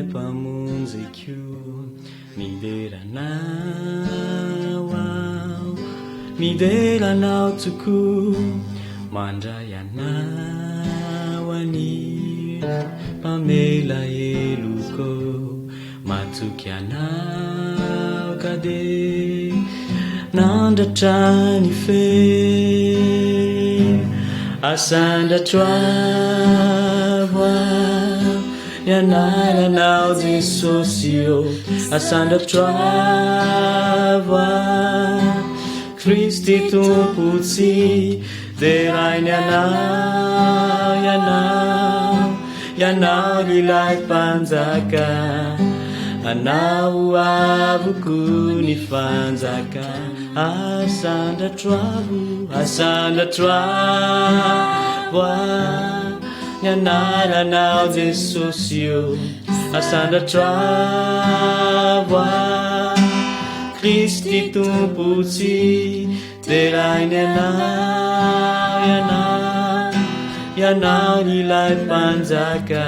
Mpamonjiko, midera Anao aho, midera Anao tokoa, mandray Anao anio, Mpamela heloko, matoky Anao ka dia nandratra ny fe, asandratro avo avo ny anaranao Jesosy ô, asandratro avo avo Kristy Tompo tsy derainy Ianao, Ianao, Ianao ilay Mpanjaka, Anao avoko ny fanjaka, asandratro avo, asandratro avo ny anaranao Jesosy ô, asandratro avo Kristy Tompo tsy Derainy Ianao, Ianao, Ianao ilay Mpanjaka,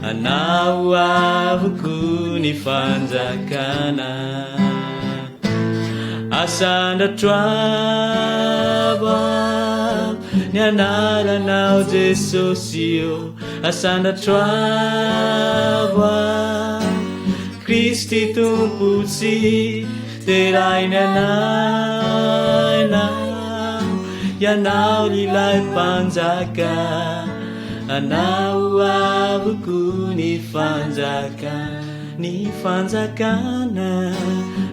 Anao avokoa ny fanjakana. Asandratro avo avo ny anaranao Jesosy ô, asandratro avo avo Kristy Tompo tsy Deraina Ianao, Ianao ilay Mpanjaka, Anao avokoa ny fanjaka, ny fanjakana,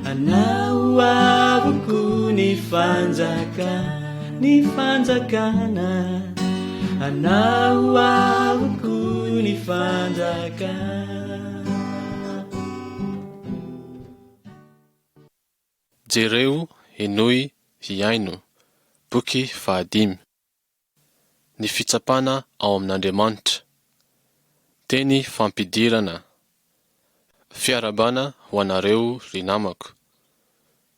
Anao avokoa ny fanjaka, ny fanjakana, Anao avokoa ny fanjakana. Jereo, henoy, hihaino. Boky fahadimy. Ny fitsapana ao amin'Andriamanitra. Teny fampidirana. Fiarahabana ho anareo ry namako.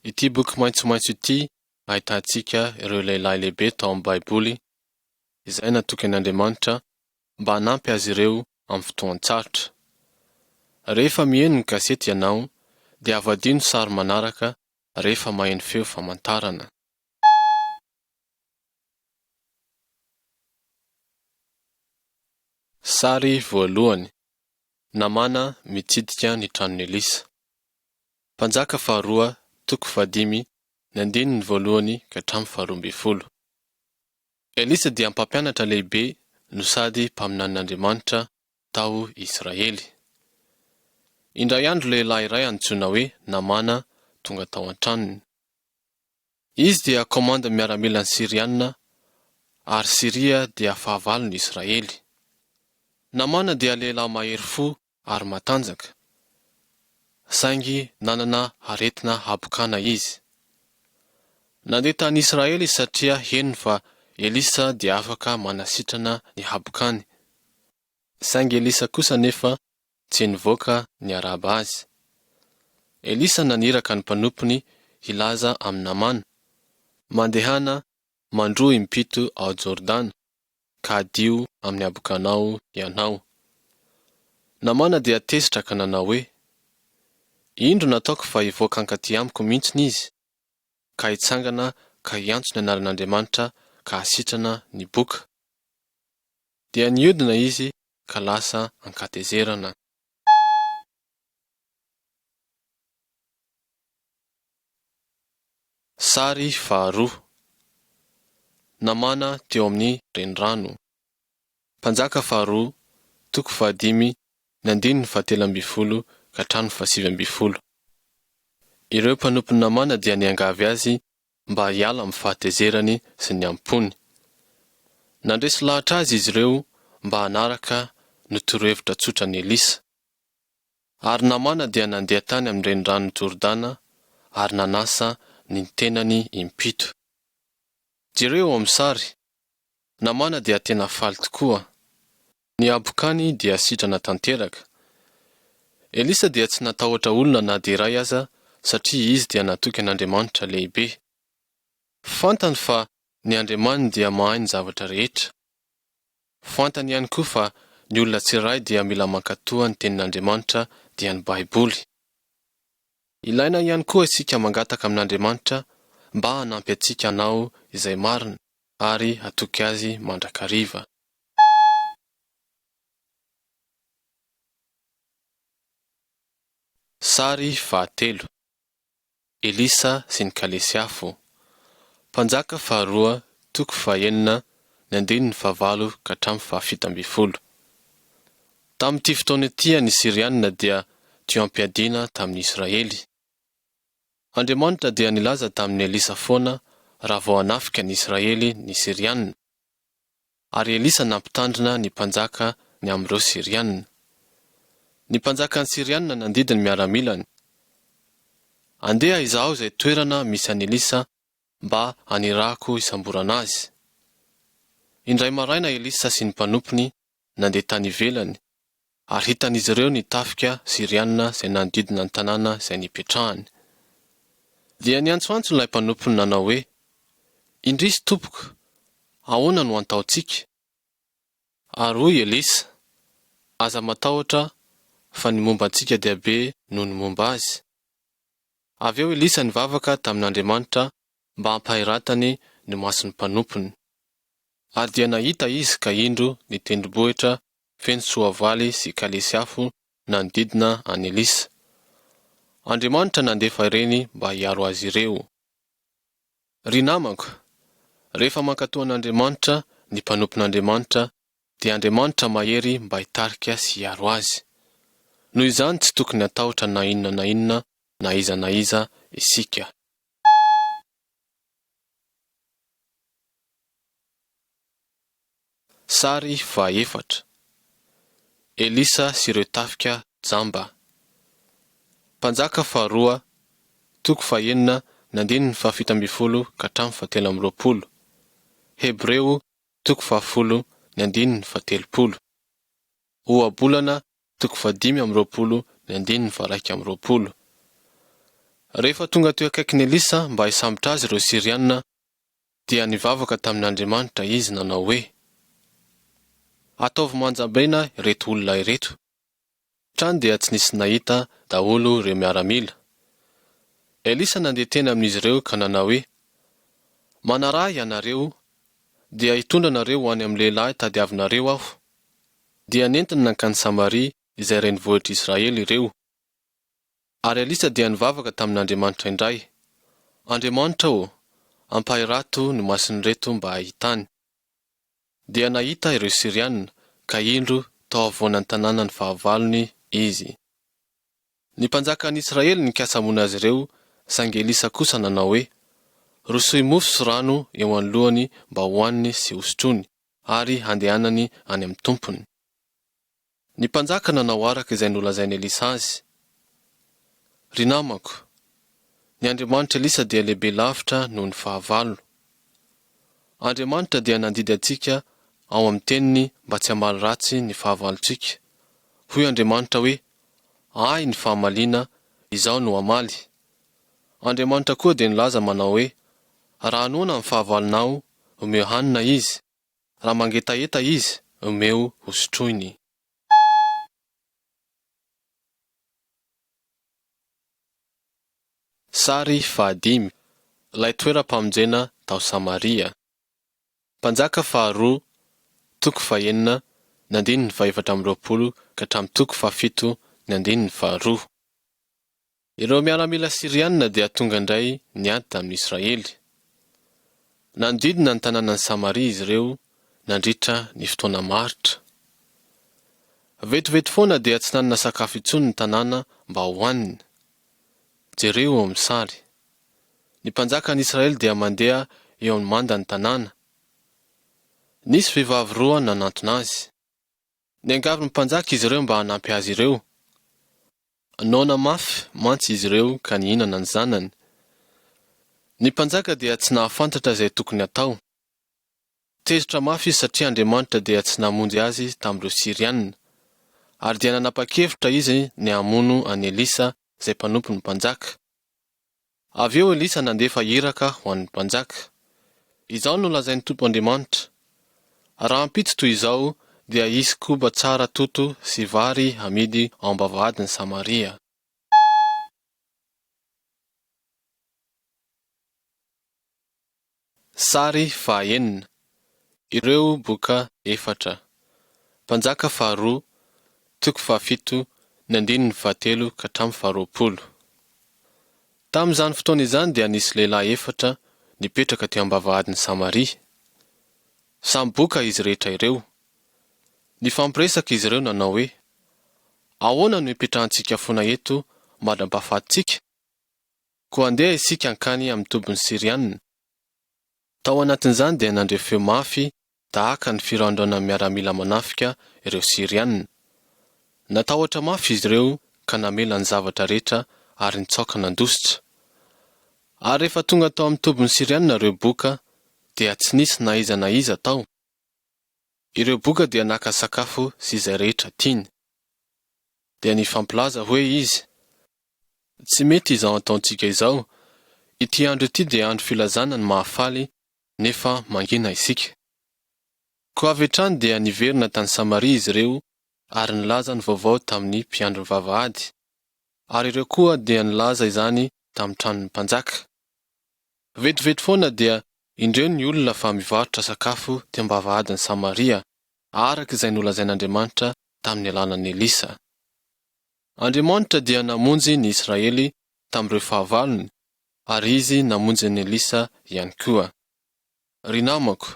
Ity boky maitsomaitso ity ahitantsika ireo lehilahy lehibe tao amin'ny Baiboly izay natoky an'Andriamanitra mba hanampy azy ireo amin'ny fotoan-tsarotra. Rehefa miheno ny kasety ianao dia avadiho ny sary manaraka rehefa maheno feo famantarana. Sary voalohany, Namàna mitsidika ny tranon'i Elisa. Mpanjaka faharoa, toko fahadimy, ny andininy voalohany ka hatramin'ny faharoa ambin'ny folo. Elisa dia mpampianatra lehibe no sady mpaminanin'Andriamanitra tao Israely. Indray andro lehilahy iray antsoina hoe Namàna tonga tao an-tranony. Izy dia komandin'ny miaramilan'ny Syriana ary Syria dia fahavalon'i Israely. Namàna dia lehilahy mahery fo ary matanjaka, saingy nanana aretina habokana izy. Nandeha tany Israely izy satria henony fa Elisa dia afaka manasitrana ny habokany. Saingy Elisa kosa anefa tsy nivoaka niarahaba azy. Elisa naniraka ny mpanompony hilaza amin'i Namàna, Mandehana mandroa impito ao Jordana. ka hadio amin'ny habokanao ianao. Namàna dia tezitra ka nanao hoe, Indro nataoko fa hivoaka hankaty amiko mihitsiny izy, ka hitsangana ka hiantso ny anaran'Andriamanitra ka hahasitrana ny boka. Dia nihodina izy ka lasa an-katezerana. Sary faharoa. Namàna teo amin'ny renirano. Mpanjaka faharoa, toko fahadimy, ny andininy fahatelo ambin'ny folo ka hatramin'ny fahasivy ambin'ny folo. Ireo mpanompon'i Namàna dia niangavy azy mba hiala amin'ny fahatezerany sy ny am-pony. Nandresy lahatra azy izy ireo mba hanaraka ny torohevitra tsotran'i Elisa. Ary Namàna dia nandeha tany amin'ny reniranon'i Jordana ary nanasa ny tenany impito. Jereo eo amin'ny sary, Namàna dia tena faly tokoa. Ny habokany dia sitrana tanteraka. Elisa dia tsy natahotra olona na dia iray aza satria izy dia natoky an'Andriamanitra lehibe. Fantany fa ny Andriamaniny dia mahay ny zavatra rehetra. Fantany ihany koa fa ny olona tsirairay dia mila mankatoa ny Tenin'Andriamanitra dia ny Baiboly. Ilaina ihany koa isika mangataka amin'Andriamanitra mba hanampy antsika hanao izay marina ary hatoky Azy mandrakariva. Sary fahatelo. Elisa sy ny kalesy afo. Mpanjaka faharoa toko fahenina ny andininy fahavalo ka hatramin'ny fahafito ambin'ny folo. Tamin'ity fotoana ity ny Syriana dia teo am-piadiana tamin'ny Israely. Andriamanitra dia nilaza tamin'i Elisa foana raha vao hanafika ny Israely ny Syriana. Ary Elisa nampitandrina ny mpanjaka ny amin'ireo Syriana. Ny mpanjakan'ny Syriana nandidy ny miaramilany, Andeha izaho izay toerana misy an'i Elisa mba hanirahako hisamborana azy. Indray maraina Elisa sy ny mpanompony nandeha tany ivelany, ary hitan'izy ireo ny tafika Syriana izay nanodidina ny tanàna izay nipetrahany. Dia niantsoantso ilay mpanompony nanao hoe, Indrisy tompoko, ahoana no antaontsika? Ary hoy Elisa, Aza matahotra, fa ny momba antsika dia be noho ny momba azy. Avy eo Elisa nivavaka tamin'Andriamanitra mba hampahiratany ny mason'ny mpanompony. Ary dia nahita izy ka indro ny tendrombohitra feno soavaly sy kalesy afo nanodidina an'i Elisa. Andriamanitra nandefa ireny mba hiaro azy ireo. Ry namako, rehefa mankatò an'Andriamanitra ny mpanompon'Andriamanitra dia Andriamanitra mahery mba hitarika sy hiaro azy. Noho izany tsy tokony hatahotra na inona na inona na iza na iza isika. Sary fahaefatra. Elisa sy ireo tafika jamba. Mpanjaka faharoa, toko fahenina ny andininy fahafito ambin'ny folo ka hatramin'ny fahatelo amby roapolo. Hebreo, toko fahafolo ny andininy fahatelopolo. Ohabolana, toko fahadimy amby roapolo ny andininy faha-iraika amby roapolo. Rehefa tonga teo akaikin'i Elisa mba hisambotra azy ireo Syriana, dia nivavaka tamin'Andriamanitra izy nanao hoe, Ataovy manjambena ireto olona ireto. Hatrany dia tsy nisy nahita daholo ireo miaramila. Elisa nandeha teny amin'izy ireo ka nanao hoe, Manaraha ianareo, dia hitondra anareo ho any amin'ny lehilahy tadiavinareo aho. Dia nentiny nankany Samaria izay renivohitr'Israely ireo. Ary Elisa dia nivavaka tamin'Andriamanitra indray, Andriamanitra ô, ampahirato ny mason'ireto mba hahitany. Dia nahita ireo Syriana, ka indro tao afovoan'ny tanànan'ny fahavalony izy. Ny mpanjakan'ny Israely nikasa hamono azy ireo, saingy Elisa kosa nanao hoe, Rosoy mofo sy rano eo anoloany mba hohaniny sy hosotroiny, ary handehanany any amin'ny tompony. Ny mpanjaka nanao araka izay nolazain'i Elisa azy. Ry namako, ny Andriamanitr'i Elisa dia lehibe lavitra noho ny fahavalo. Andriamanitra dia nandidy antsika ao amin'ny Teniny mba tsy hamaly ratsy ny fahavalontsika. Hoy Andriamanitra hoe, Ahy ny fahamaliana, Izaho no hamaly. Andriamanitra koa dia nilaza manao hoe, Raha noana ny fahavalonao, omeo hanina izy. Raha mangetaheta izy, omeo hosotroiny. Sary fahadimy, Ilay toeram-pamonjena tao Samaria. Mpanjaka faharoa, toko fahenina, ny andininy fahefatra amby roapolo ka hatramin'ny toko fahafito, ny andininy faharoa. Ireo miaramila syriana dia tonga indray niady tamin'ny Israely. Nanodidina ny tanànan'i Samaria izy ireo nandritra ny fotoana maharitra. Vetivety foana dia tsy nanana sakafo intsony ny tanàna mba hohanina. Jereo eo amin'ny sary. Ny mpanjakan'ny Israely dia mandeha eo amin'ny mandan'ny tanàna. Nisy vehivavy roa nanantona azy. Niangavy ny mpanjaka izy ireo mba hanampy azy ireo. Noana mafy mantsy izy ireo ka nihinana ny zanany. Ny mpanjaka dia tsy nahafantatra izay tokony hatao. Tezitra mafy izy satria Andriamanitra dia tsy namonjy azy tamin'ireo Syriana. Ary dia nanapa-kevitra izy ny hamono an'i Elisa izay mpanompon'ny mpanjaka. Avy eo Elisa nandefa iraka ho an'ny mpanjaka. Izao no lazain'ny Tompo Andriamanitra, Rahampitso toy izao dia hisy koba tsara toto sy vary hamidy ao am-bavahadin'i Samaria. Sary fahaenina, Ireo boka efatra. Mpanjaka faharoa, toko fahafito, ny andininy fahatelo ka hatramin'ny faharoapolo. Tamin'izany fotoana izany dia nisy lehilahy efatra nipetraka teo am-bavahadin'i Samaria. Samy boka izy rehetra ireo. Nifampiresaka izy ireo nanao hoe, Ahoana no hipetrahantsika foana eto mandra-pahafatintsika? Koa andeha isika hankany amin'ny tobin'ny Syriana. Tao anatin'izany dia nandre feo mafy tahaka ny firandrana miaramila manafika ireo Syriana. Natahotra mafy izy ireo ka namela ny zavatra rehetra ary nitsaoka nandositra. Ary rehefa tonga tao amin'ny tobin'ny Syriana ireo boka, dia tsy nisy na iza na iza tao. Ireo boka dia naka sakafo sy izay rehetra tiany. Dia nifampilaza hoe izy, Tsy mety izao ataontsika izao, ity andro ity dia andro filazana ny mahafaly nefa mangina isika. Koa avy hatrany dia niverina tany Samaria izy ireo ary nilaza ny vaovao tamin'ny mpiandry ny vavahady, ary ireo koa dia nilaza izany tamin'ny tranon'ny mpanjaka. Vetivety foana dia indreo ny olona fa mivarotra sakafo teo am-bavahadin'i Samaria, araka izay nolazain'Andriamanitra tamin'ny alalan'i Elisa. Andriamanitra dia namonjy ny Israely tamin'ireo fahavalony, ary Izy namonjy an'i Elisa ihany koa. Ry namako,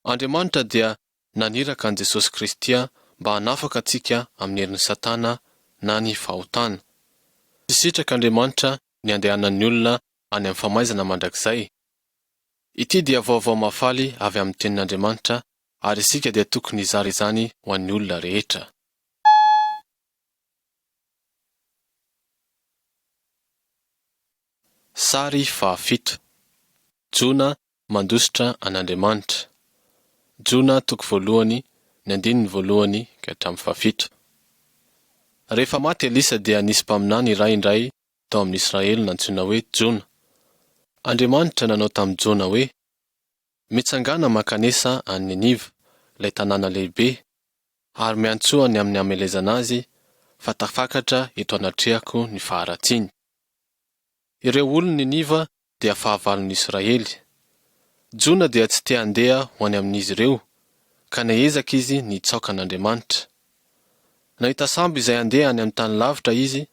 Andriamanitra dia naniraka an'i Jesosy Kristy mba hanafaka antsika amin'ny herin'i Satana na ny fahotana. Tsy sitrak'Andriamanitra ny handehanan'ny olona any amin'ny famaizana mandrakizay. Ity dia vaovao mahafaly avy amin'ny Tenin'Andriamanitra ary isika dia tokony hizara izany ho an'ny olona rehetra. Sary fahafito. Jona mandositra an'Andriamanitra. Jona toko voalohany, ny andininy voalohany ka hatramin'ny fahafito. Rehefa maty Elisa dia nisy mpaminany iray indray tao amin'i Israely nantsoina hoe Jona. Andriamanitra nanao tamin'i Jona hoe, Mitsangàna mankanesa any Niniva, ilay tanàna lehibe, ary miantsoa ny amin'ny hamelezana azy, fa tafakatra eto anatrehako ny faharatsiany. Ireo olon'i Niniva dia fahavalon'i Israely. Jona dia tsy te handeha ho any amin'izy ireo, ka niezaka izy ny hitsaoka an'Andriamanitra. Nahita sambo izay handeha any amin'ny tany lavitra izy,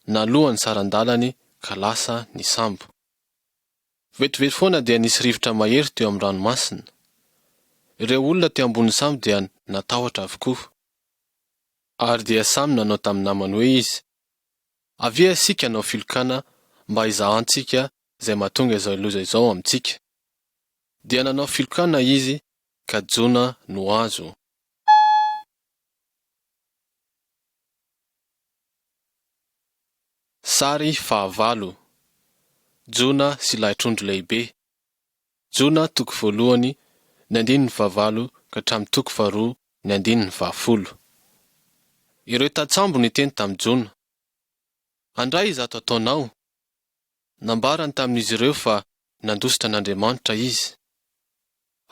naloa ny saran-dalany ka lasa ny sambo. Vetivety foana dia nisy rivotra mahery teo amin'ny ranomasina. Ireo olona teo ambonin'ny sambo dia natahotra avokoa. Ary dia samy nanao tamin'ny namany hoe izy, Avia isika hanao filokana mba hizahantsika izay mahatonga izao loza izao amintsika. Dia nanao filokana izy ka Jona no azo. Sary fahavalo. Jona sy ilay trondro lehibe. Jona toko voalohany, ny andininy fahavalo ka hatramin'ny toko faharoa ny andininy fahafolo. Ireo tantsambo niteny tamin'i Jona, Andray izato ataonao! Nambarany tamin'izy ireo fa nandositra an'Andriamanitra izy.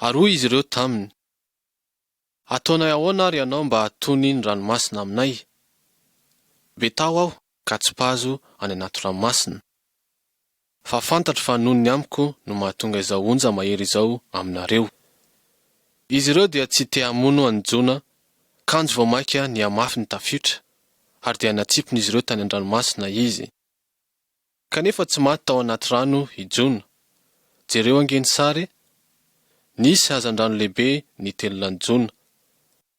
Ary hoy izy ireo taminy, Ataonay ahoana ary ianao mba hahatony ny ranomasina aminay? Betao aho ka tsipazo any anaty ranomasina. Fa fantatro fa noho ny amiko no mahatonga izao onja mahery izao aminareo. Izy ireo dia tsy te hamono an'i Jona, kanjo vao mainka nihamafy ny tafiotra, ary dia natsipin'izy ireo tany an-dranomasina izy. Kanefa tsy maty tao anaty rano i Jona. Jereo ange ny sary e! Nisy hazandrano lehibe nitelina an'i Jona.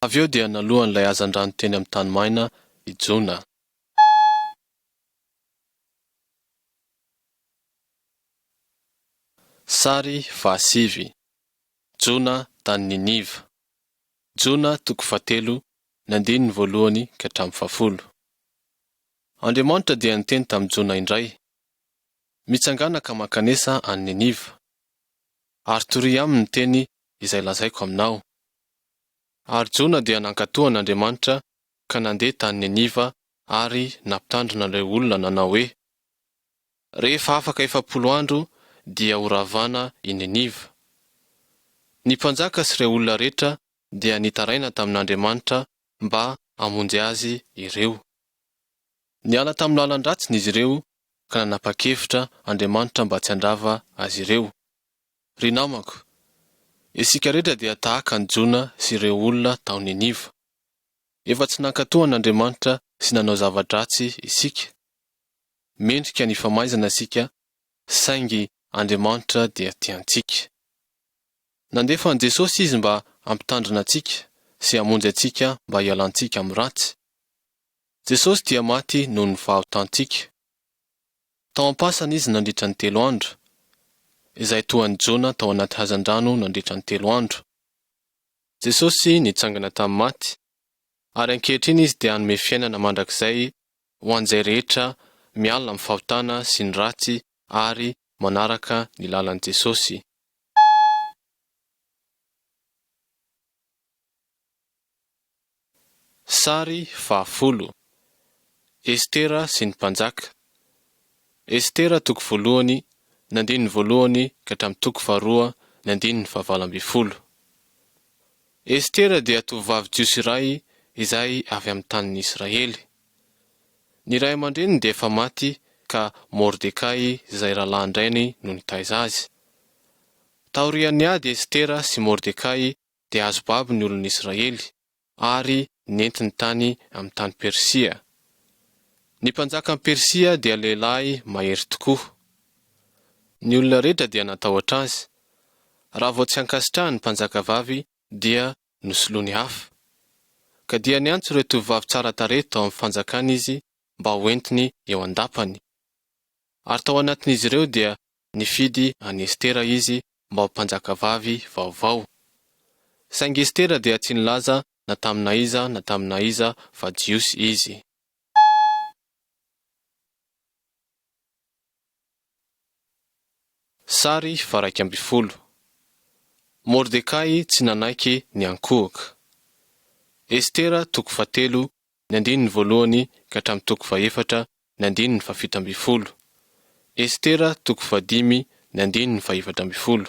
Avy eo dia naloan'ilay hazandrano teny amin'ny tany maina i Jona. Sary fahasivy. Jona tany Niniva. Jona toko fahatelo, ny andininy voalohany ka hatramin'ny fahafolo. Andriamanitra dia niteny tamin'i Jona indray, Mitsangàna ka mankanesa any Niniva, ary toria aminy ny teny izay lazaiko aminao. Ary Jona dia nankatò an'Andriamanitra ka nandeha tany Niniva ary nampitandrina ireo olona nanao hoe, Rehefa afaka 40 andro dia horavana i Niniva. Ny mpanjaka sy ireo olona rehetra. dia nitaraina tamin'Andriamanitra mba hamonjy azy ireo. Niala tamin'ny lalan-dratsiny izy ireo ka nanapa-kevitra Andriamanitra mba tsy handrava azy ireo. Ry namako, isika rehetra dia tahaka an'i Jona sy ireo olona tao Niniva. Efa tsy nankatò an'Andriamanitra sy nanao zava-dratsy isika. Mendrika ny famaizana isika, saingy Andriamanitra dia tia antsika. Nandefa an'i Jesosy Izy mba hampitandrina antsika sy hamonjy antsika mba hialantsika amin'ny ratsy. Jesosy dia maty noho ny fahotantsika. Tao am-pasana Izy nandritra ny telo andro, izay toa an'i Jona tao anaty hazandrano nandritra ny telo andro. Jesosy nitsangana tamin'ny maty, ary ankehitriny Izy dia hanome fiainana mandrakizay ho an'izay rehetra miala amin'ny fahotana sy ny ratsy ary manaraka ny lalan'i Jesosy. Sary fahafolo. Estera sy ny mpanjaka. Estera toko voalohany, ny andininy voalohany ka hatramin'ny toko faharoa, ny andininy fahavalo ambin'ny folo. Estera dia tovovavy jiosy iray izay avy amin'ny tanin'i Israely. Ny ray aman-dreniny dia efa maty ka Mordekay izay rahalahin-drainy no nitaiza azy. Taorian'ny ady Estera sy Mordekay dia azo babo ny olon'i Israely, ary nentiny tany amin'ny tany Persia. Ny mpanjakan'i Persia dia lehilahy mahery tokoa. Ny olona rehetra dia natahotra azy. Raha vao tsy ankasitrahan'ny mpanjakavavy dia nosoloiny hafa. Ka dia niantso ireo tovovavy tsara tarehy tao amin'ny fanjakany izy mba ho entiny eo an-dapany. Ary tao anatin'izy ireo dia nifidy an'i Estera izy mba ho mpanjakavavy vaovao. Saingy Estera dia tsy nilaza na tamina iza na tamina iza fa Jiosy izy. Sary faha-11. Mordekay tsy nanaiky niankohoka. Estera toko fahatelo ny andininy voalohany ka hatramin'ny toko fahefatra ny andininy fahafito ambin'ny folo, Estera toko fahadimy ny andininy fahefatra ambin'ny folo,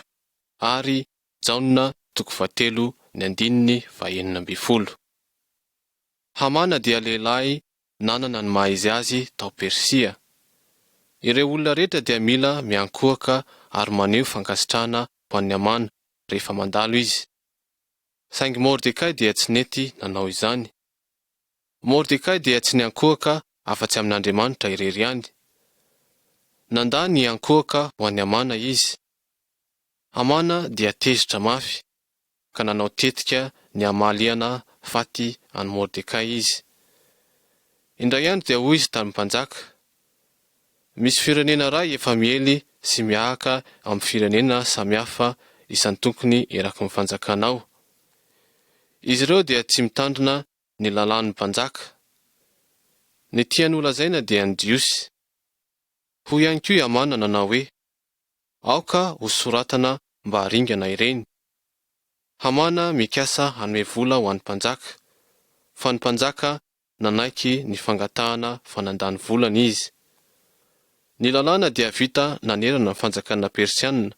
ary Jaona toko fahatelo ny andininy fahenina ambin'ny folo. Hamana dia lehilahy nanana ny maha-izy azy tao Persia. Ireo olona rehetra dia mila miankohoka ary maneho fankasitrahana ho an'i Hamana rehefa mandalo izy. Saingy Mordekay dia tsy nety nanao izany. Mordekay dia tsy niankohoka afa-tsy amin'Andriamanitra irery ihany. Nandà ny hiankohoka ho an'i Hamana izy. Hamana dia tezitra mafy, ka nanao tetika ny hamaliana faty an'i Mordekay izy. Indray andro dia hoy izy tamin'ny mpanjaka, Misy firenena iray efa miely sy mihahaka amin'ny firenena samihafa isan-tokony eraky ny fanjakanao. Izy ireo dia tsy mitandrina ny lalàn'ny mpanjaka. Ny tiany holazaina dia ny Jiosy. Hoy ihany koa i Hamana nanao hoe, Aoka hosoratana mba haringana ireny. Hamana mikasa hanome vola ho an'ny mpanjaka, fa ny mpanjaka nanaiky ny fangatahana fa nandany volana izy. Ny lalàna dia vita nanerana ny fanjakana persiana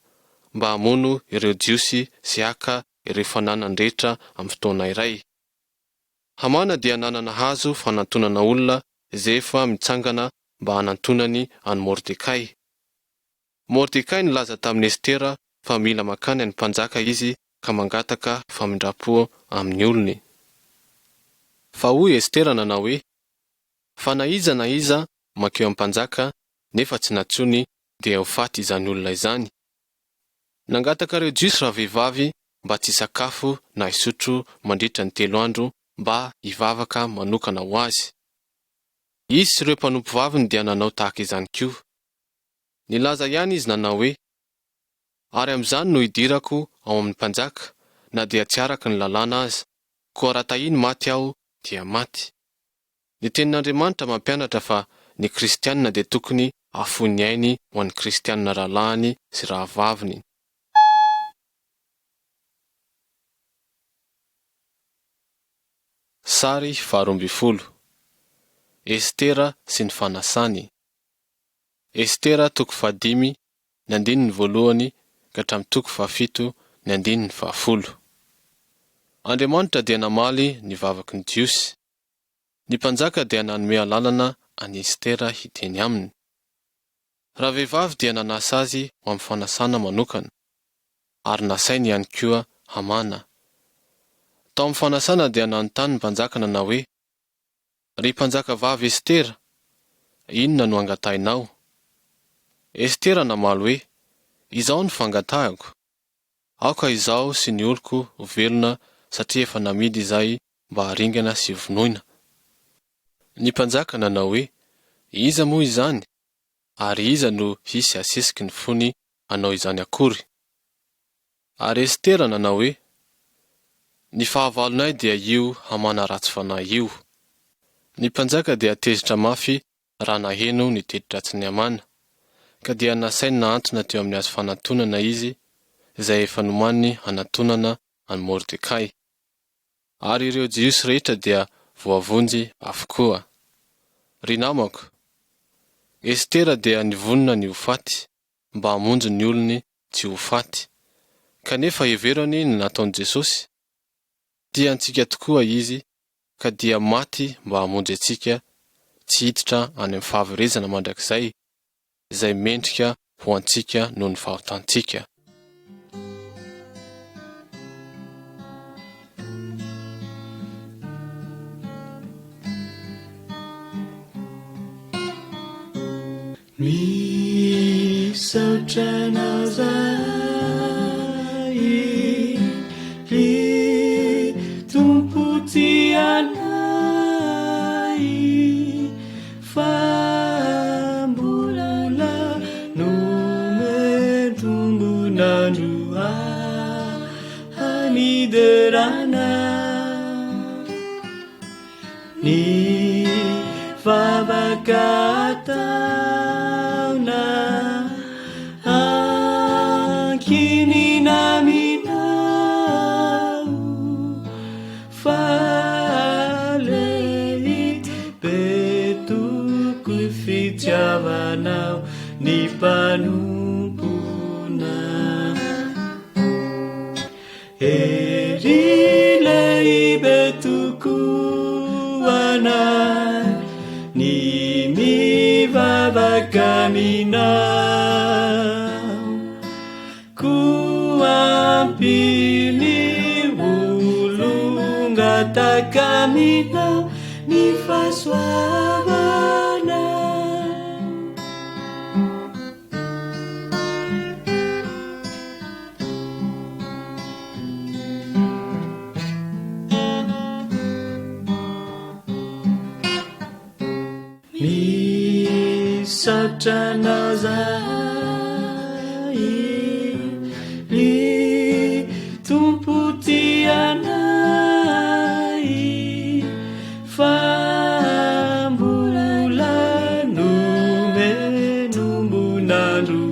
mba hamono ireo Jiosy sy haka ireo fananany rehetra amin'ny fotoana iray. Hamana dia nanana hazo fanantonana olona izay efa mitsangana mba hanantonany an'i Mordekay. Mordekay nilaza tamin'i Estera fa mila mankany amin'ny mpanjaka izy ka mangataka famindram-po amin'ny olony. Fa hoy Estera nanao hoe, Fa na iza na iza mankeo amin'ny mpanjaka nefa tsy nantsoiny dia ho faty izany olona izany. Nangataka ireo Jiosy ravehivavy mba tsy hisakafo na hisotro mandritra ny telo andro mba hivavaka manokana ho azy. Izy sy ireo mpanompovaviny dia nanao tahaka izany koa. Nilaza ihany izy nanao hoe, Ary amin'izany no hidirako ao amin'ny mpanjaka, na dia tsy araka ny lalàna aza, koa raha tahiny maty aho, dia maty. Ny Tenin'Andriamanitra mampianatra fa ny kristiana dia tokony hahafoy ny ainy ho an'ny kristiana rahalahiny sy rahavaviny. Sary faharoa ambin'ny folo. Estera sy ny fanasany. Estera toko fahadimy, ny andininy voalohany ka hatramin'ny toko fahafito, ny andininy fahafolo. Andriamanitra dia namaly ny vavaky ny Jiosy. Ny mpanjaka dia nanome alalana an'i Estera hiteny aminy. Ravehivavy dia nanasa azy ho amin'ny fanasana manokana, ary nasainy ihany koa Hamana. Tao amin'ny fanasana dia nanontany ny mpanjaka nanao hoe, Ry mpanjakavavy Estera, inona no angatahinao? Estera namaly hoe, Izao no fangatahako, Aoka izaho sy ny oloko ho velona satria efa namidy izahay mba haringana sy hovonoina. Ny mpanjaka nanao hoe, Iza moa izany? Ary iza no hisy hasesiky ny fony hanao izany akory? Ary Estera nanao hoe, Ny fahavalonay dia io Hamana ratsy fanahy io. Ny mpanjaka dia tezitra mafy raha naheno ny teti-dratsin'i Hamana, ka dia nasainy nahantona teo amin'ny hazo fanantonana izy, izay efa nomaniny hanantonana an'i Mordekay. Ary ireo Jiosy rehetra dia voavonjy avokoa. Ry namako, Estera dia nivonona ny ho faty, mba hamonjy ny olony tsy ho faty. Kanefa hevero anie ny nataon'i Jesosy. Tia antsika tokoa Izy, ka dia maty mba hamonjy antsika tsy hiditra any amin'ny fahaverezana mandrakizay, izay mendrika ho antsika noho ny fahotantsika. Misaotra anao zahay ry Tompo tia anay fa mbola nomen-tombon'andro hiderana. Ny vavaka ataona ankinina aminao fa lehibe tokoa ny fitiavanao ny mpanompona. Hery lehibe tokoa anay ny mivavaka aminao Koa ampio ny olon-gataka aminao ny fahasoavanao. Misaotra anao zahay ry Tompo tia anay fa mbola nomenombon'andro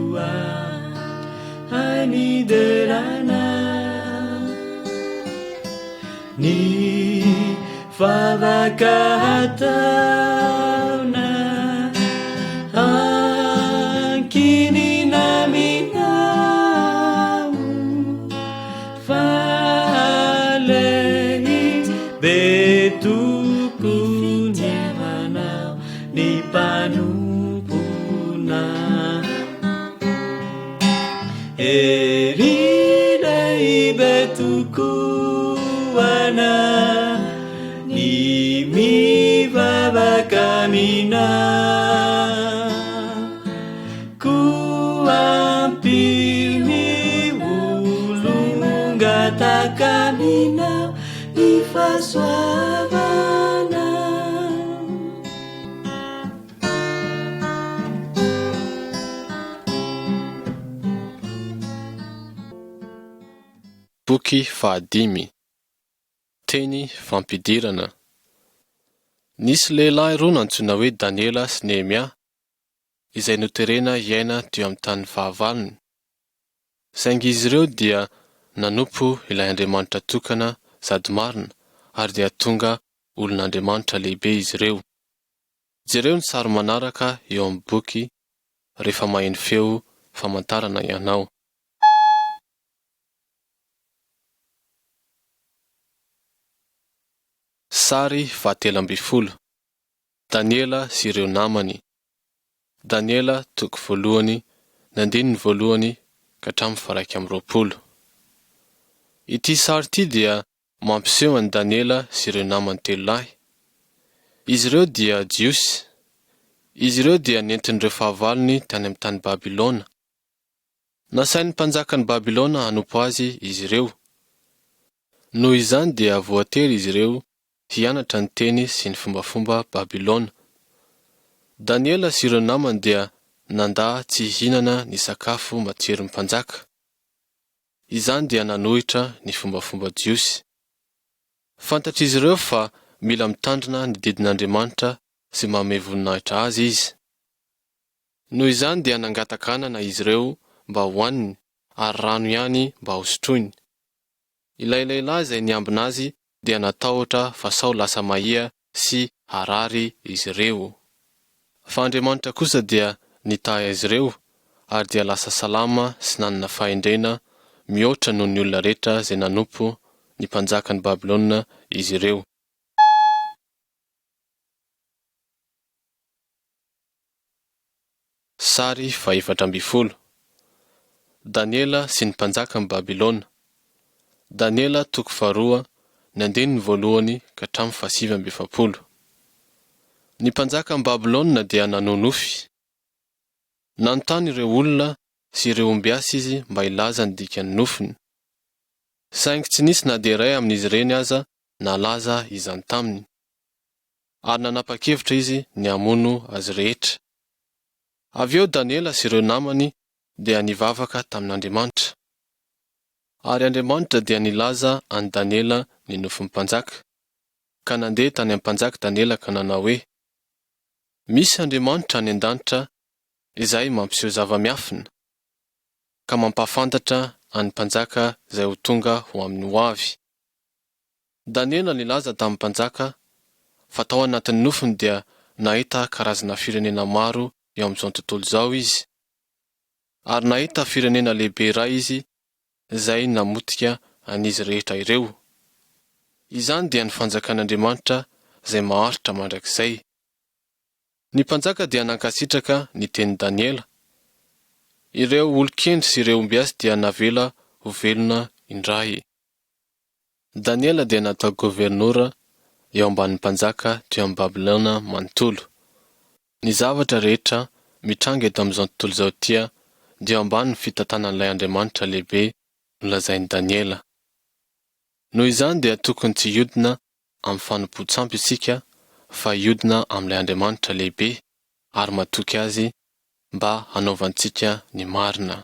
ahy niderana ny vavaka ataona ankinina aminao fa lehibe tokoa ny manao ny mpanompona. Hery lehibe tokoa na ny mivavaka aminao. Koa ampio ny olon-gataka aminao ny fahasoavana. Boky fahadimy. Teny fampidirana. Nisy lehilahy roa nantsoina hoe Daniela sy Nehemia, izay noterena hiaina teo amin'ny tanin'ny fahavalony. Saingy izy ireo dia nanompo ilay Andriamanitra tokana sady marina, ary dia tonga olon'Andriamanitra lehibe izy ireo. Jereo ny sary manaraka eo amin'ny boky rehefa maheno feo famantarana ianao. Sary fahatelo ambin'ny folo. Daniela sy ireo namany. Daniela toko voalohany ny andininy voalohany ka hatramin'ny faha-21. Ity sary ity dia mampiseho an'i Daniela sy ireo namany telo lahy. Izy ireo dia Jiosy. Izy ireo dia nentin'ireo fahavalony tany amin'ny tany Babylona. Nasain'ny mpanjakan'i Babylona hanompo azy izy ireo. Noho izany dia voatery izy ireo hianatra ny teny sy ny fombafomba Babylona. Daniela sy ireo namany dia nandà tsy hihinana ny sakafo matsiron'ny mpanjaka. Izany dia nanohitra ny fombafomba jiosy. Fantatr'izy ireo fa mila mitandrina ny didin'Andriamanitra sy manome voninahitra azy izy. Noho izany dia nangataka anana izy ireo mba hohaniny ary rano ihany mba hosotroiny. Ilay lehilahy izay niambina azy dia natahotra fa sao lasa mahia sy harary izy ireo. Fa Andriamanitra kosa dia nitahy azy ireo ary dia lasa salama sy nanana fahendrena mihoatra noho ny olona rehetra izay nanompo ny mpanjakan'i Babylona izy ireo. Sary fahefatra ambin'ny folo. Daniela sy ny mpanjakan'i Babylona. Daniela toko faharoa, ny andininy voalohany ka hatramin'ny fahasivy amby efapolo. Ny mpanjakan'i Babylona dia nanonofy. Nanontany ireo olona sy ireo ombiasy izy mba hilaza ny dikan'ny nofiny. Saingy tsy nisy na dia iray amin'izy ireny aza nahalaza izany taminy. Ary nanapa-kevitra izy ny hamono azy rehetra. Avy eo Daniela sy ireo namany dia nivavaka tamin'Andriamanitra. Ary Andriamanitra dia nilaza an'i Daniela ny nofin'ny mpanjaka. Ka nandeha tany amin'ny mpanjaka Daniela ka nanao hoe, Misy Andriamanitra any an-danitra izay mampiseho zava-miafina, ka mampahafantatra an'ny mpanjaka izay ho tonga ho amin'ny ho avy. Daniela nilaza tamin'ny mpanjaka fa tao anatin'ny nofiny dia nahita karazana firenena maro eo amin'izao tontolo izao izy. Ary nahita firenena lehibe iray izy izay namotika an'izy rehetra ireo. Izany dia ny fanjakan'Andriamanitra izay maharitra mandrakizay. Ny mpanjaka dia nankasitraka ny tenin'i Daniela. Ireo olon-kendry sy ireo ombiasy dia navela ho velona indray. Daniela dia natao governora eo ambanin'ny mpanjaka teo amin'i Babylona manontolo. Ny zavatra rehetra mitranga eto amin'izao tontolo izao ity dia eo ambanin'ny fitantanan'ilay Andriamanitra lehibe nolazain'i Daniela. Noho izany dia tokony tsy hiodina amin'ny fanompoan-tsampy isika fa hiodina amin'ilay Andriamanitra lehibe ary matoky Azy mba hanaovantsika ny marina.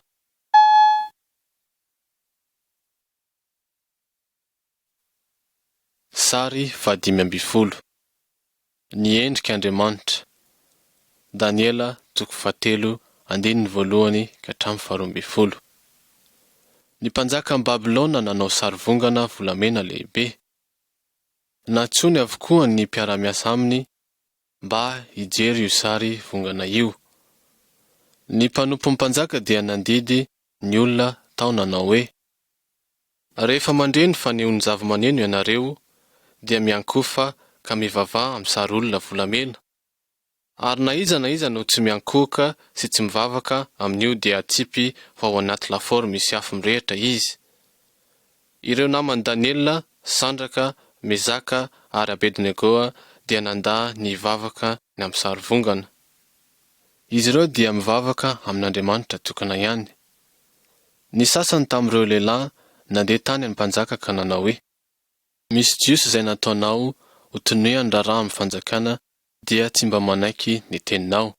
Sary fahadimy ambin'ny folo. Ny endrik' Andriamanitra. Daniela toko fahatelo andininy voalohany ka hatramin'ny faharoa ambin'ny folo. Ny mpanjakan'i Babylona nanao sarivongana volamena lehibe. Nantsoiny avokoa ny mpiara-miasa aminy mba hijery io sary vongana io. Ny mpanompon'ny mpanjaka dia nandidy ny olona tao nanao hoe, Rehefa mandre ny fanehoan'ny zavamaneno ianareo, dia miankohofa ka mivavaha amin'ny sary olona volamena. Ary na iza na iza no tsy miankohoka sy tsy mivavaka amin'io dia atsipy ho ao anaty lafaoro misy afo mirehitra izy. Ireo naman'i Daniela, Sandraka, Mesaka ary Abednego dia nandà ny hivavaka ny amin'ny sarivongana. Izy ireo dia mivavaka amin'Andriamanitra tokana ihany. Ny sasany tamin'ireo lehilahy nandeha tany amin'ny mpanjaka ka nanao hoe, Misy Jiosy izay nataonao ho tonehan'ny raharaha amin'ny fanjakana dia tsy mba manaiky ny teninao.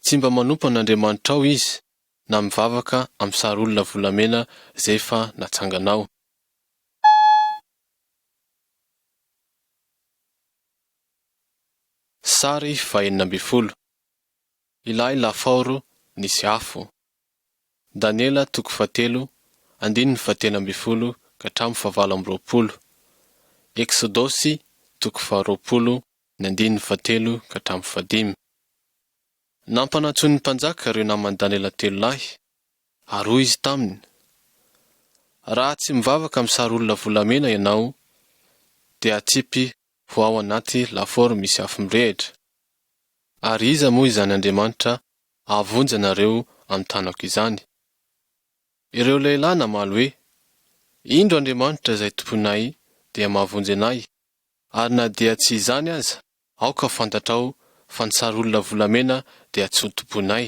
Tsy mba manompo an'Andriamanitrao izy na mivavaka amin'ny sary olona volamena izay efa natsanganao. Sary fahenina ambin'ny folo. Ilay lafaoro nisy afo. Daniela toko fahatelo, andininy fahatelo ambin'ny folo ka hatramin'ny fahavalo amby roapolo. Eksodosy toko faharoapolo, ny andininy fahatelo ka hatramin'ny fahadimy. Nampanantsoin'ny mpanjaka ireo naman'i Daniela telo lahy, ary hoy izy taminy, Raha tsy mivavaka amin'ny sary olona volamena ianao, dia hatsipy. ho ao anaty lafaoro misy afo mirehitra? Ary iza moa izany Andriamanitra ahavonjy anareo amin'ny tanako izany? Ireo lehilahy namaly hoe, Indro Andriamanitra izay tompoinay dia mahavonjy anay, ary na dia tsy izany aza, aoka ho fantatrao fa ny sary olona volamena dia tsy ho tompoinay.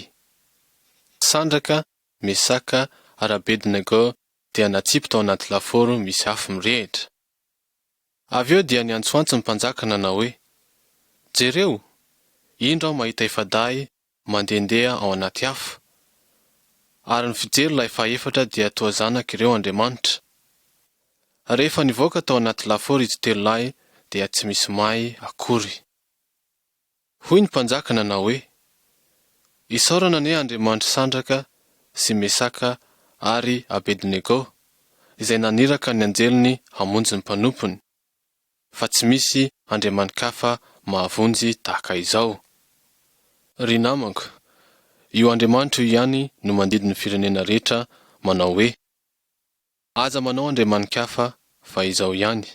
Sandraka, Mesaka ary Abednego dia natsipy tao anaty lafaoro misy afo mirehitra. Avy eo dia niantsoantso ny mpanjaka nanao hoe, Jereo! Indro aho mahita efa-dahy mandehandeha ao anaty afo. Ary ny fijery ilay fahefatra dia toa zanak' ireo andriamanitra. Rehefa nivoaka tao anaty lafaoro izy telo lahy dia tsy misy may akory. Hoy ny mpanjaka nanao hoe, Isaorana anie Andriamanitr'i Sandraka sy Mesaka ary Abednego, izay naniraka ny anjeliny hamonjy ny mpanompony, fa tsy misy andriamani-kafa mahavonjy tahaka izao. Ry namako, io Andriamanitra io ihany no mandidy ny firenena rehetra manao hoe, Aza manao andriamani-kafa fa izao ihany.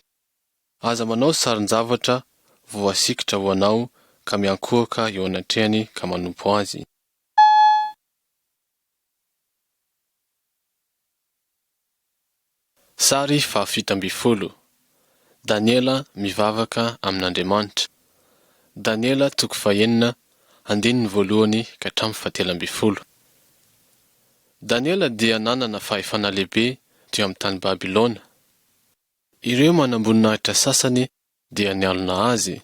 Aza manao sarin-javatra voasikotra ho anao ka miankohoka eo anatrehany ka manompo azy. Sary fahafito ambin'ny folo. Daniela mivavaka amin'Andriamanitra. Daniela toko fahenina, andininy voalohany ka hatramin'ny fahatelo ambin'ny folo. Daniela dia nanana fahefana lehibe teo amin'ny tany Babylona. Ireo manamboninahitra sasany dia nialona azy.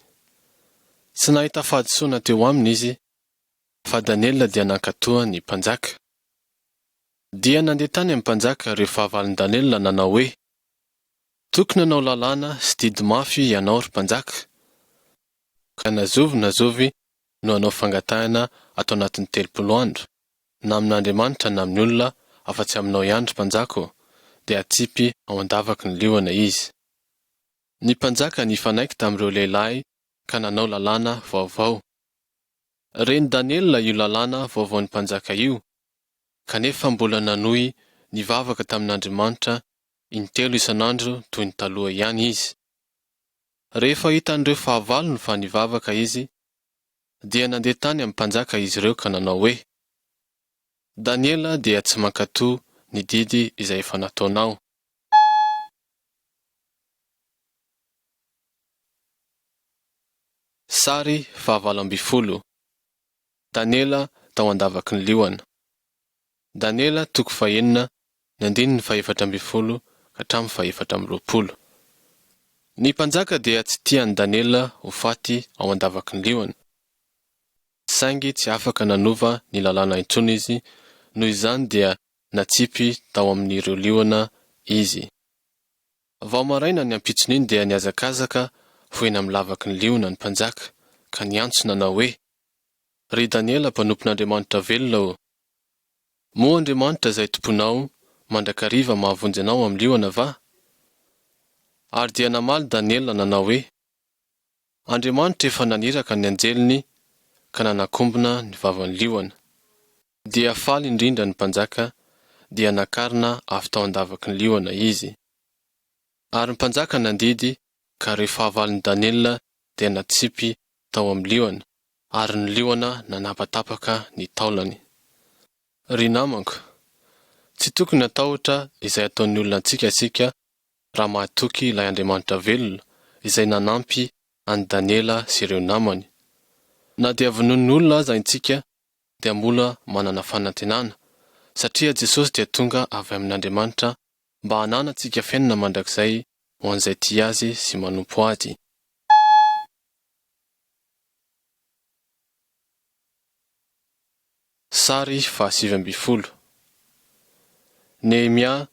Tsy nahita fahadisoana teo aminy izy, fa Daniela dia nankatoa ny mpanjaka. Dia nandeha tany amin'ny mpanjaka ireo fahavalon'i Daniela nanao hoe, Tokony hanao lalàna sy didy mafy ianao, ry mpanjaka, ka na zovy na zovy no hanao fangatahana ato anatin'ny 30 andro, na amin'Andriamanitra na amin'ny olona, afa-tsy aminao ihany, ry mpanjaka ô, dia hatsipy ao an-davaky ny liona izy. Ny mpanjaka nifanaiky tamin'ireo lehilahy ka nanao lalàna vaovao. Ren'i Daniela io lalàna vaovaon'ny mpanjaka io, kanefa mbola nanohy nivavaka tamin'Andriamanitra intelo isan'andro toy ny taloha ihany izy. Rehefa hitan'ireo fahavalony fa nivavaka izy, dia nandeha tany amin'ny mpanjaka izy ireo ka nanao hoe, Daniela dia tsy mankatò ny didy izay efa nataonao. Sary fahavalo ambin'ny folo, Daniela tao an-davaky ny liona. Daniela toko fahenina, ny andininy fahefatra ambin'ny folo ka hatramin'ny fahefatra amby roapolo. Ny mpanjaka dia tsy tia an'i Daniela ho faty ao an-davaky ny liona. Saingy tsy afaka nanova ny lalàna intsony izy, noho izany dia natsipy tao amin'ireo liona izy. Vao maraina ny ampitson'iny dia nihazakazaka ho eny amin'ny lavaky ny liona ny mpanjaka, ka niantso nanao hoe, Ry Daniela mpanompon'Andriamanitra velona ô! Moa Andriamanitra izay tompoinao mandrakariva mahavonjy anao amin'ny liona va? Ary dia namaly Daniela nanao hoe, Andriamanitra efa naniraka ny anjeliny ka nanakombona ny vavan'ny liona. Dia faly indrindra ny mpanjaka, dia nakarina avy tao an-davaky ny liona izy. Ary ny mpanjaka nandidy, ka ireo fahavalon'i Daniela dia natsipy tao amin'ny liona, ary ny liona nanapatapaka ny taolany. Ry namako, tsy tokony hatahotra izay ataon'ny olona antsika isika raha mahatoky ilay Andriamanitra velona izay nanampy an'i Daniela sy ireo namany. Na dia vonoin'ny olona aza intsika dia mbola manana fanantenana, satria Jesosy dia tonga avy amin'Andriamanitra mba hananantsika fiainana mandrakizay ho an'izay tia Azy sy manompo Azy. Sary fahasivy ambin'ny folo. Nehemia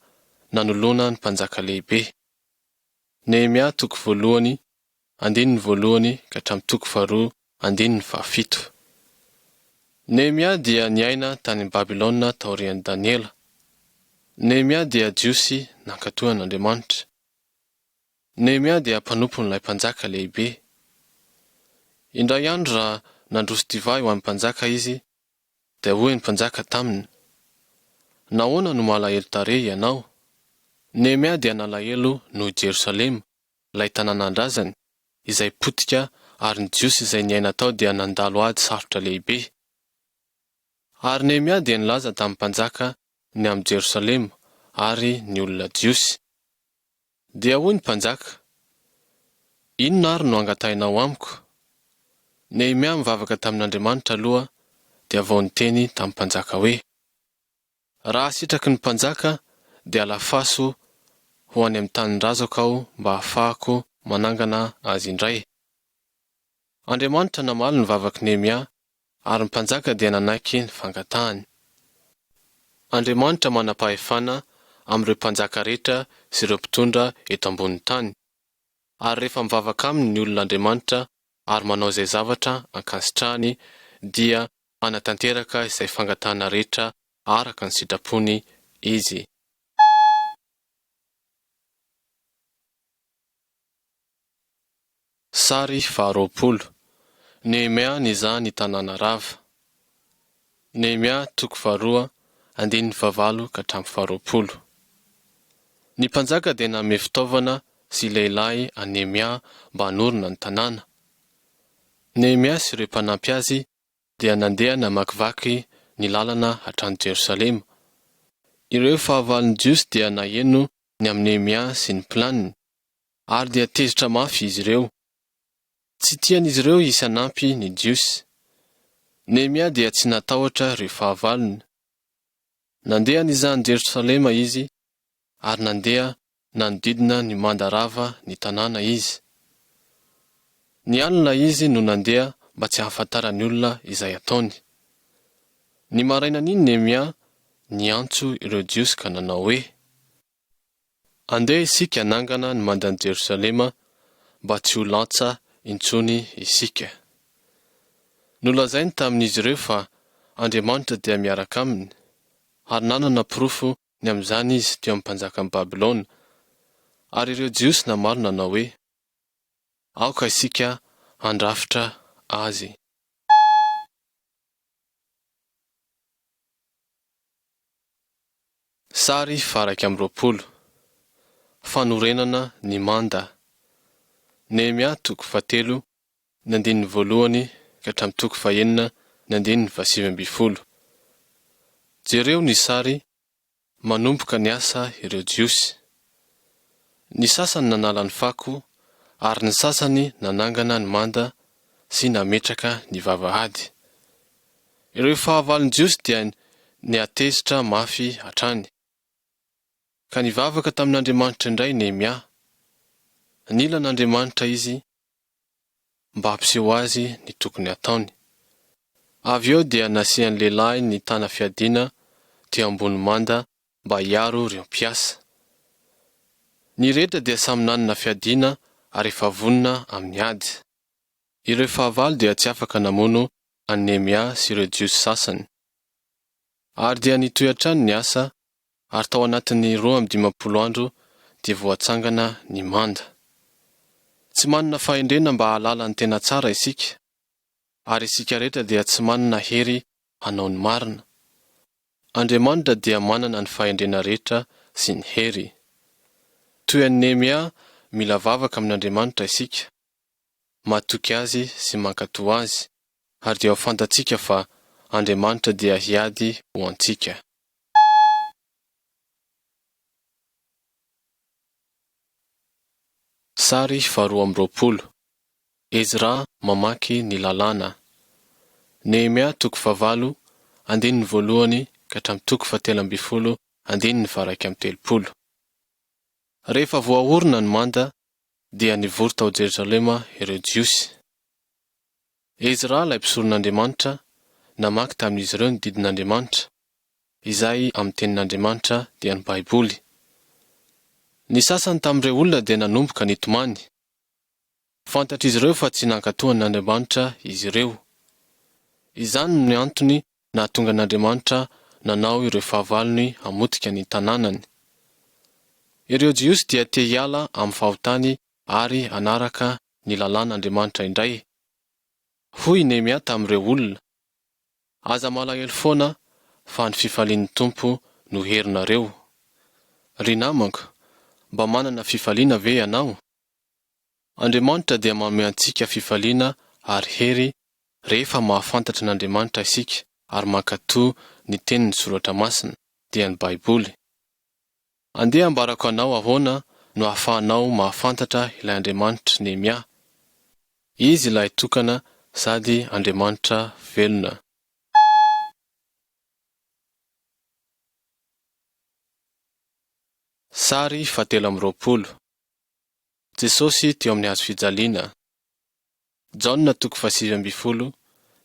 nanoloana ny mpanjaka lehibe. Nehemia toko voalohany, andininy voalohany ka hatramin'ny toko faharoa andininy fahafito. Nehemia dia niaina tany Babylona taorian'i Daniela. Nehemia dia Jiosy nankatò an'Andriamanitra. Nehemia dia mpanompon'ilay mpanjaka lehibe. Indray andro raha nandroso divay ho an'ny mpanjaka izy, dia hoy ny mpanjaka taminy, Nahoana no malahelo tarehy ianao? Nehemia dia nalahelo noho i Jerosalema, ilay tanànan-drazany. izay potika ary ny Jiosy izay niaina tao dia nandalo ady sarotra lehibe. Ary Nehemia dia nilaza tamin'ny mpanjaka ny amin'i Jerosalema ary ny olona Jiosy. Dia hoy ny mpanjaka, Inona ary no angatahinao amiko? Nehemia nivavaka tamin'Andriamanitra aloha dia vao niteny tamin'ny mpanjaka hoe. Raha sitraky ny mpanjaka dia alafaso ho any amin'ny tanin-drazako aho mba hahafahako manangana azy indray. Andriamanitra namaly ny vavak'i Nehemia ary ny mpanjaka dia nanaiky ny fangatahany. Andriamanitra manam-pahefana amin'ireo mpanjaka rehetra sy ireo mpitondra eto ambonin'ny tany. Ary rehefa mivavaka aminy ny olona Andriamanitra ary manao izay zavatra ankasitrahany dia hanatanteraka izay fangatahana rehetra araka ny sitrapony Izy. Sary faharoapolo, Nehemia nizaha ny tanàna rava. Nehemia toko faharoa, andininy fahavalo ka hatramin'ny faharoapolo. Ny mpanjaka dia nanome fitaovana sy lehilahy an'i Nehemia mba hanorina ny tanàna. Nehemia sy ireo mpanampy azy dia nandeha namakivaky ny lalana hatrany Jerosalema. Ireo fahavalon'ny Jiosy dia naheno ny amin'i Nehemia sy ny planiny, ary dia tezitra mafy izy ireo. Tsy tian'izy ireo hisy hanampy ny Jiosy. Nehemia dia tsy natahotra ireo fahavalony. Nandeha nizaha an'i Jerosalema izy, ary nandeha nanodidina ny manda rava ny tanàna izy. Ny alina izy no nandeha mba tsy hahafantaran'ny olona izay ataony. Ny marainan'iny Nehemia niantso ireo Jiosy ka nanao hoe, Andeha isika hanangana ny mandan'i Jerosalema mba tsy ho lantsa intsony isika. Nolazainy tamin'izy ireo fa Andriamanitra dia miaraka aminy, ary nanana porofo ny amin'izany izy teo amin'ny mpanjakan'i Babylona. Ary ireo Jiosy namaly nanao hoe, Aoka isika handrafitra azy. Sary faha-21, Fanorenana ny manda. Nehemia toko fahatelo, ny andininy voalohany ka hatramin'ny toko fahenina, ny andininy fahasivy ambin'ny folo. Jereo ny sary Manomboka ny asa ireo Jiosy. Ny sasany nanala ny fako, ary ny sasany nanangana ny manda sy nametraka ny vavahady. Ireo fahavalon'ny Jiosy dia nihatezitra mafy hatrany. Ka nivavaka tamin'Andriamanitra indray Nehemia. Nila an'Andriamanitra izy mba hampiseho azy ny tokony hataony. Avy eo dia nasian'ny lehilahy nitana fiadiana teo ambony manda mba hiaro ireo mpiasa. Ny rehetra dia samy nanana fiadiana ary efa vonona amin'ny ady. Ireo fahavalo dia tsy afaka namono an'i Nehemia sy ireo Jiosy sasany. Ary dia nitohy hatrany ny asa, ary tao anatin'ny 52 andro dia voatsangana ny manda. Tsy manana fahendrena mba hahalala ny tena tsara isika, ary isika rehetra dia tsy manana hery hanao ny marina. Andriamanitra dia manana ny fahendrena rehetra sy ny hery. Toy an'i Nehemia, mila vavaka amin'Andriamanitra isika, matoky Azy sy mankatò Azy, ary dia ho fantatsika fa Andriamanitra dia hiady ho antsika. Sary faharoa amby roapolo, Ezra mamaky ny Lalàna. Nehemia toko fahavalo, andininy voalohany ka hatramin'ny toko fahatelo ambin'ny folo andininy faha-31. Rehefa voaorina ny manda, dia nivory tao Jerosalema ireo Jiosy. Ezra ilay mpisoron'Andriamanitra namaky tamin'izy ireo ny didin'Andriamanitra, izay amin'ny Tenin'Andriamanitra dia ny Baiboly. Ny sasany tamin'ireo olona dia nanomboka nitomany. Fantatr'izy ireo fa tsy nankatò an'Andriamanitra izy ireo. Izany no antony nahatonga an'Andriamanitra nanao ireo fahavalony hamotika ny tanànany. Ireo Jiosy dia te hiala amin'ny fahotany ary hanaraka ny lalàn'Andriamanitra indray. Hoy i Nehemia tamin'ireo olona, Aza malahelo foana fa ny fifalian'ny Tompo no herinareo. Ry namako, mba manana fifaliana ve ianao? Andriamanitra dia manome antsika fifaliana ary hery rehefa mahafantatra an'Andriamanitra isika ary mankatò ny tenin'ny Soratra Masina, dia ny Baiboly. Andeha ambarako anao ahoana no ahafahanao mahafantatra ilay Andriamanitr'i Nehemia. Izy ilay tokana sady Andriamanitra velona. Sary fahatelo amby roapolo. Jesosy teo amin'ny hazo fijaliana. Jaona toko fahasivy ambin'ny folo,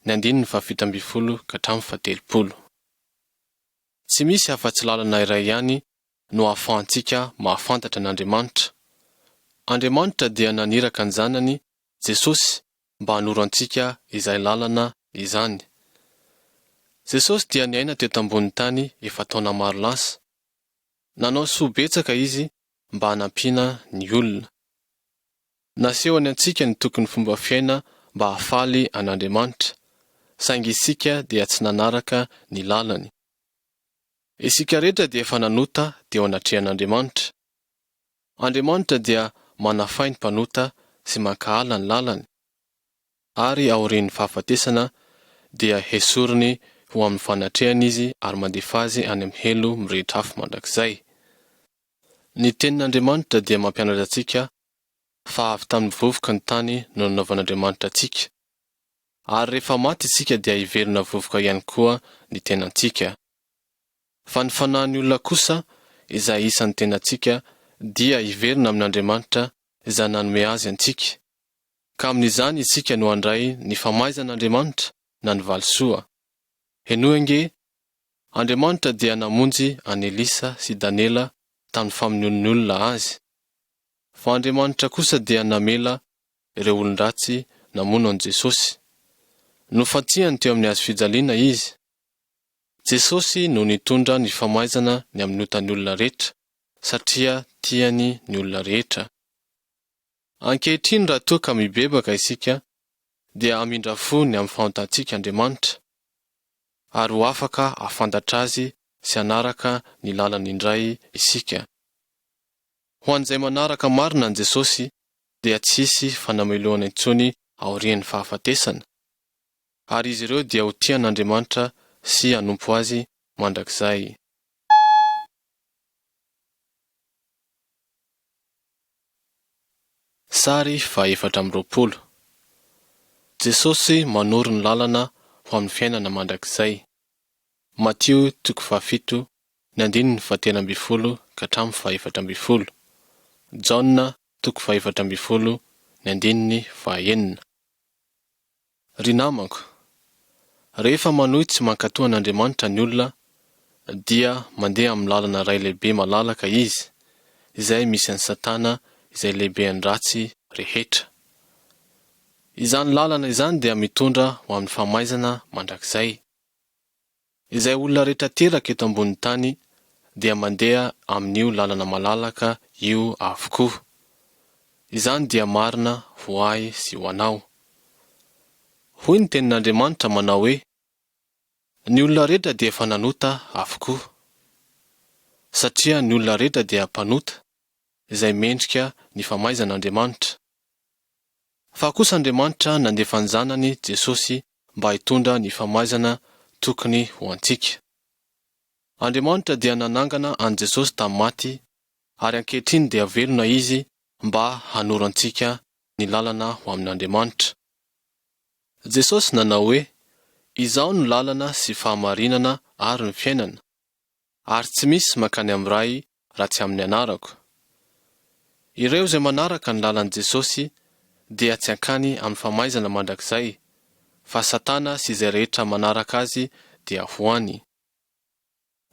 ny andininy fahafito ambin'ny folo ka hatramin'ny fahatelopolo. Tsy misy afa-tsy lalana iray ihany no ahafahantsika mahafantatra an'Andriamanitra. Andriamanitra dia naniraka ny Zanany, Jesosy, mba hanoro antsika izay lalana izany. Jesosy dia niaina teto ambonin'ny tany efa taona maro lasa. Nanao soa betsaka Izy mba hanampiana ny olona. Nasehony antsika ny tokony fomba fiaina mba hahafaly an'Andriamanitra, saingy isika dia tsy nanaraka ny lalany. Isika rehetra dia efa nanota teo anatrehan'Andriamanitra. Andriamanitra dia manafay ny mpanota sy mankahala ny lalany, ary aorian'ny fahafatesana dia hesoriny ho amin'ny fanatrehany izy ary mandefa azy any amin'ny helo mirehitra afo mandrakizay. Ny Tenin'Andriamanitra dia mampianatra antsika fa avy tamin'ny vovoka ny tany no nanaovan'Andriamanitra antsika, ary rehefa maty isika dia hiverina vovoka ihany koa ny tenantsika. Fa ny fanahin'ny olona kosa, izay isan'ny tenantsika, dia hiverina amin'Andriamanitra izay nanome azy antsika, ka amin'izany isika no handray ny famaizan'Andriamanitra na ny valisoa. Henoy ange, Andriamanitra dia namonjy an'i Elisa sy Daniela tamin'ny famonoan'ny olona azy. Fa Andriamanitra kosa dia namela ireo olon-dratsy namono an'i Jesosy. Nofantsihany teo amin'ny hazo fijaliana izy. Jesosy no nitondra ny famaizana ny amin'ny otan'ny olona rehetra, satria tiany ny olona rehetra. Ankehitriny raha toa ka mibebaka isika, dia hamindra fo ny amin'ny fahotantsika Andriamanitra. ary ho afaka hahafantatra Azy sy hanaraka ny lalany indray isika. Ho an'izay manaraka marina an'i Jesosy dia tsy hisy fanamelohana intsony aorian'ny fahafatesana, ary izy ireo dia ho tia an'Andriamanitra sy hanompo Azy mandrakizay. Sary faha-24. Jesosy manoro ny lalana ho amin'ny fiainana mandrakizay. Matio toko fahafito, ny andininy fahatelo ambin'ny folo ka hatramin'ny fahefatra ambin'ny folo. Jaona toko fahefatra ambin'ny folo, ny andininy fahaenina. Ry namako, rehefa manohy tsy mankatò an'Andriamanitra ny olona, dia mandeha amin'ny lalana iray lehibe malalaka izy, izay misy an'i Satana izay lehibean'ny ratsy rehetra. Izany lalana izany dia mitondra ho amin'ny famaizana mandrakizay. Izay olona rehetra teraka eto ambonin'ny tany dia mandeha amin'io lalana malalaka io avokoa. Izany dia marina ho ahy sy ho anao. Hoy ny tenin'Andriamanitra manao hoe, Ny olona rehetra dia efa nanota avokoa. Satria ny olona rehetra dia mpanota, izay mendrika ny famaizan'Andriamanitra. Fa kosa Andriamanitra nandefa ny Zanany, Jesosy, mba hitondra ny famaizana tokony ho antsika. Andriamanitra dia nanangana an'i Jesosy tamin'ny maty, ary ankehitriny dia velona Izy mba hanoro antsika ny lalana ho amin'Andriamanitra. Jesosy nanao hoe, Izaho no lalana sy fahamarinana ary ny fiainana, ary tsy misy mankany amin'ny Ray raha tsy amin'ny anarako. Ireo izay manaraka ny lalan'i Jesosy dia tsy hankany amin'ny famaizana mandrakizay, fa Satana sy izay rehetra manaraka azy dia ho any.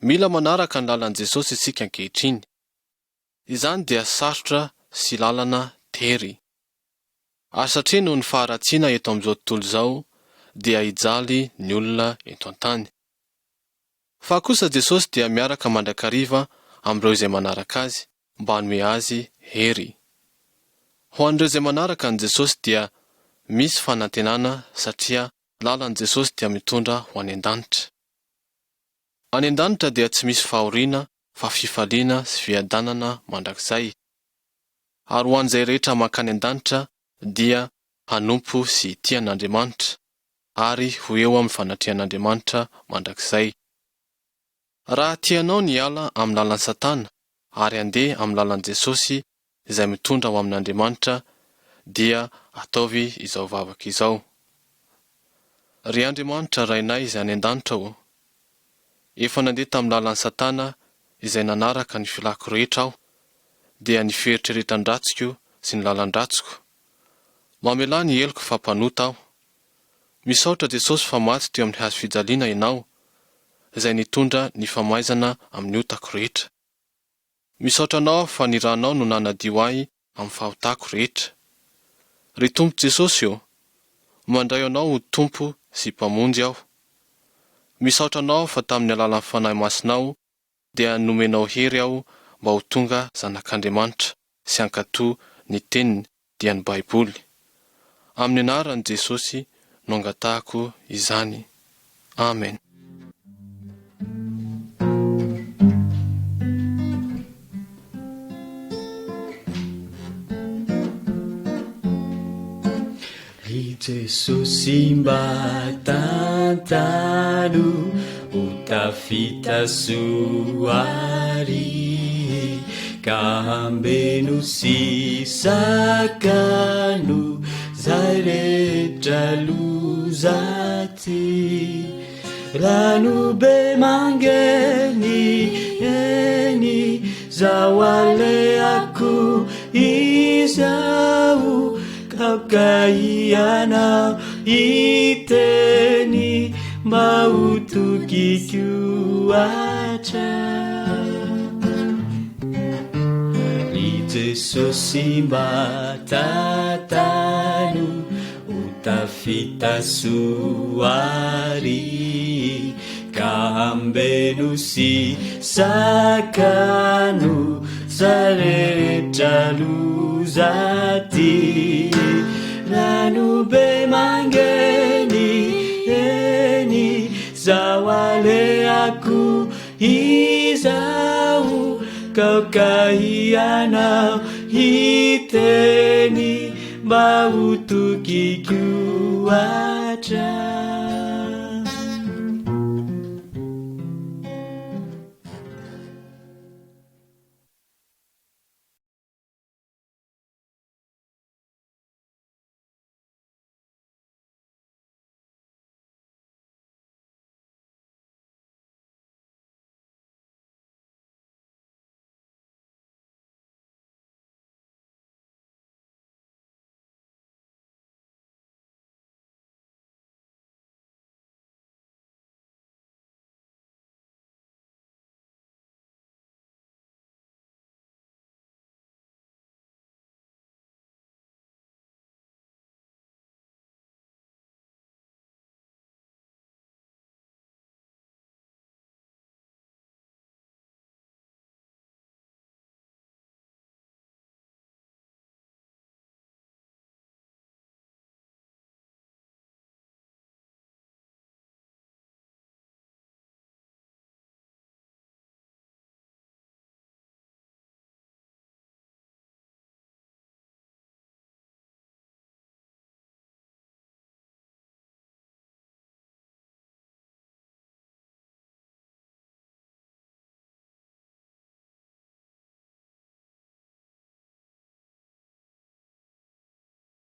Mila manaraka ny lalan'i Jesosy isika ankehitriny. Izany dia sarotra sy lalana tery. Ary satria noho ny faharatsiana eto amin'izao tontolo izao dia hijaly ny olona eto an-tany. Fa kosa Jesosy dia miaraka mandrakariva amin'ireo izay manaraka Azy mba hanome azy hery. Ho an'ireo izay manaraka an'i Jesosy dia misy fanantenana satria lalan'i Jesosy dia mitondra ho any an-danitra. Any an-danitra dia tsy misy fahoriana fa fifaliana sy fiadanana mandrakizay. Ary ho an'izay rehetra mankany an-danitra dia hanompo sy hitia an'Andriamanitra ary ho eo amin'ny fanatrehan'Andriamanitra mandrakizay. Raha tianao ny hiala amin'ny lalan'i Satana ary handeha amin'ny lalan'i Jesosy izay mitondra ho amin'Andriamanitra dia ataovy izao vavaka izao. Ry Andriamanitra Rainay izay any an-danitra ô, efa nandeha tamin'ny lalan'i Satana izay nanaraka ny filako rehetra aho, dia ny fieritreretan-dratsiko sy ny lalan-dratsiko. Mamelà ny heloko fa mpanota aho. Misaotra Jesosy fa maty teo amin'ny hazo fijaliana Ianao, izay nitondra ny famaizana amin'ny otako rehetra. Misaotra Anao aho fa ny ranao no nanadio ahy amin'ny fahotako rehetra. Ry Tompo Jesosy ô, mandray Anao ho Tompo sy Mpamonjy aho. Misaotra Anao aho fa tamin'ny alalan'ny Fanahy Masinao dia nomenao hery aho mba ho tonga zanak'Andriamanitra sy hankatò ny Teniny dia ny Baiboly. Amin'ny anaran'i Jesosy no angatahako izany. Amen. Ry Jesosy mba tantano ho tafita soa ary ka ambeno sy sakano zay rehetra loza ty rano be mangeny eny zaho aleako izao Aoka ianao hiteny mba ho tokiko hatrany. Ry Jesosy mba tantano ho tafita soa ary ka ambeno sy sakano zay rehetra loza ty. Rano be mangeny eny zaho aleako izaho kaoka ianao hiteny mba ho tokiko hatrany.